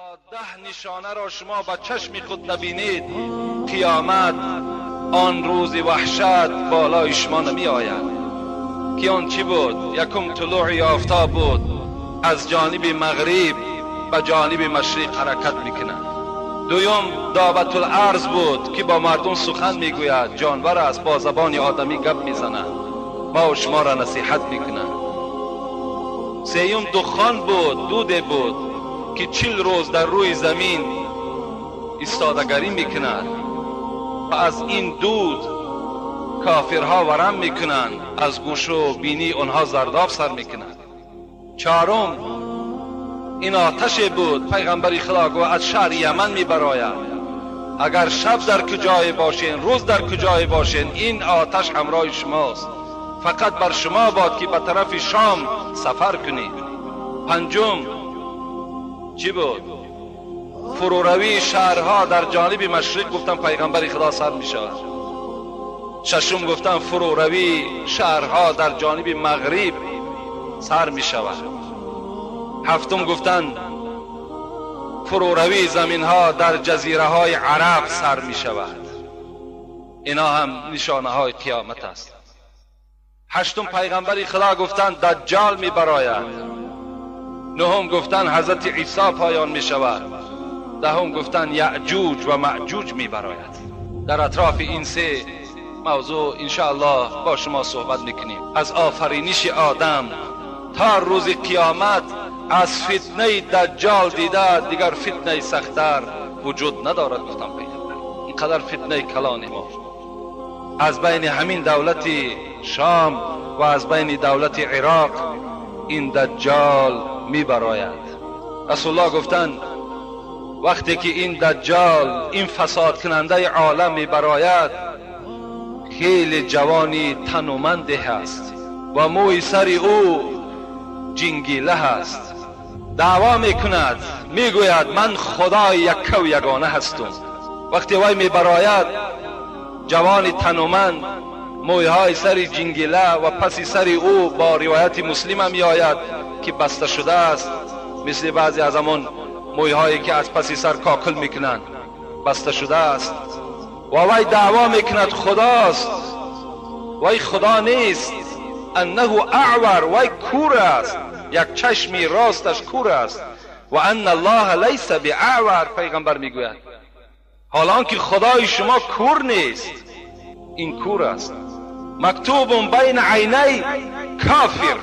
10 нишона ро шумо ба чашми худ набинед, қиёмат он рӯзи ваҳшат болои шумо намеояд. Ки он чӣ буд? Якум тулӯи офтоб буд, аз ҷониби мағриб ба ҷониби машриқ ҳаракат мекунад. Дуюм даббатул-арз буд, ки бо мардум сухан мегӯяд, ҷонвар аст, бо забони одамӣ гап мезанад, ма ва шуморо насиҳат мекунад. Сеюм духон буд, дуде буд ки 40 рӯз дар рӯи замин истодагарӣ мекунад ва аз ин дуд кофирҳо варам мекунанд, аз гӯшу бинии онҳо зардоб сар мекунад. Чорум ин оташе буд, пайғамбари Худо гуфт аз шаҳри Яман мебарояд. Агар шаб дар куҷое бошен, рӯз дар куҷое бошен, ин оташ ҳамроҳи шумост. Фақат бар шумо бод ки ба тарафи Шом сафар кунед. Панҷум чӣ буд? Фуруравии шаҳрҳо дар ҷониби машриқ гуфтан пайғамбари Худо сар мешавад. Шашум гуфтан фуруравии шаҳрҳо дар ҷониби мағриб сар мешавад. Ҳафтум гуфтан фуруравии заминҳо дар ҷазираҳои араб сар мешавад. Ино ҳам нишонаҳои қиёмат аст. Ҳаштум пайғамбари Худо гуфтан даҷҷол мебарояд. Нуҳум гуфтан ҳазрати Исо поён мешавад. Даҳум гуфтан яъҷуҷ ва маъҷуҷ мебарояд. Дар атрофи ин се мавзӯъ иншоаллоҳ бо шумо суҳбат мекунем. Аз офариниши одам то рӯзи қиёмат аз фитнаи даҷҷол дида дигар фитнаи сахттар вуҷуд надорад, гуфтан пайғамбар. Ин қадар фитнаи калони мо аз байни ҳамин давлати Шом ва аз байни давлати Ироқ ин даҷҷол мебарояд. Расулуллоҳ гуфтанд вақте ки ин даҷҷол, ин фасодкунандаи олам мебарояд, хеле ҷавони тануманде ҳаст ва мӯи сари ӯ ҷингила ҳаст. Даъво мекунад, мегӯяд ман худои яккаву ягона ҳастум. Вақте вай мебарояд, ҷавони тануманд, мӯйҳои сари ҷингила ва паси сари ӯ бо ривояти муслима меояд ки баста шудааст, мисли баъзе аз ҳамон мӯйҳое ки аз паси сар кокул мекунанд, баста шудааст. Ва вай даъво мекунад худост, вай худо нест. Аннаҳу аъвар, вай кур аст, як чашми росташ кур аст. Ва анна аллоҳа лайса биаъвар, пайғамбар мегӯяд, ҳол он ки худои шумо кур нест, ин кур аст. Мактубун байна айнай кофир,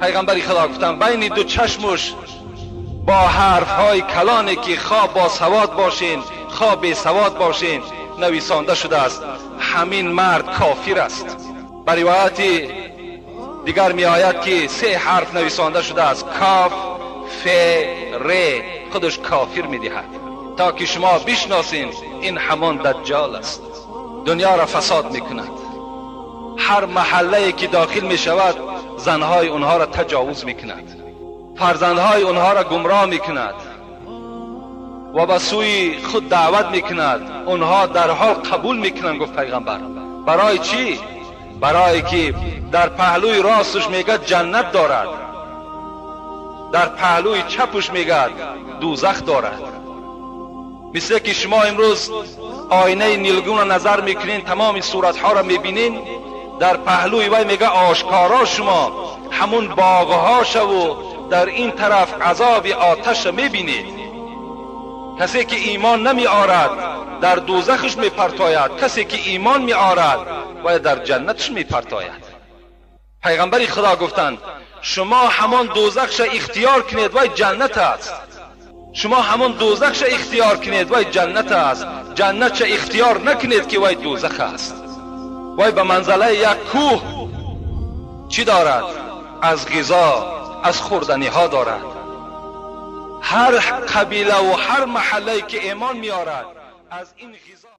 пайғамбари Худо гуфтанд байни ду чашмуш бо ҳарфҳои калоне ки хо босавод бошен, хо бесавод бошен, нависонда шудааст, ҳамин мард кофир аст. Ба ривояти дигар меояд ки се ҳарф нависонда шудааст, каф, ф, р, худаш кофир медиҳад, то ки шумо бишносин ин ҳамон даҷҷол аст. Дунёро фасод мекунад. Ҳар маҳаллае ки дохил мешавад, занҳои онҳоро таҷовуз мекунад, фарзандҳои онҳоро гумроҳ мекунад ва ба сӯи худ даъват мекунад. Онҳо дар ҳол қабул мекунанд, гуфт пайғамбар. Барои чӣ? Барое ки дар паҳлӯи росташ мегӯяд ҷаннат дорад, дар паҳлӯи чапаш мегӯяд дӯзах дорад. Мисле ки шумо имрӯз оинаи нилгунро назар мекунед, тамоми суратҳоро мебинед, дар паҳлӯи вай мегӯяд ошкоро шумо ҳамун боғҳошаву дар ин тараф азоби оташро мебинед. Касе ки имон намеорад дар дӯзахаш мепартояд, касе ки имон меорад вай дар ҷаннаташ мепартояд. Пайғамбари Худо гуфтанд шумо ҳамон дӯзахша ихтиёр кунед, вай ҷаннат аст. Шумо ҳамон дӯзахша ихтиёр кунед, вай ҷаннат аст. Ҷаннатша ихтиёр накунед ки вай дӯзах аст. Вай ба манзалаи як кӯҳ чӣ дорад? Аз ғизо, аз хӯрданиҳо дорад. Ҳар қабилаву ҳар маҳаллае ки имон меорад аз ин ғизо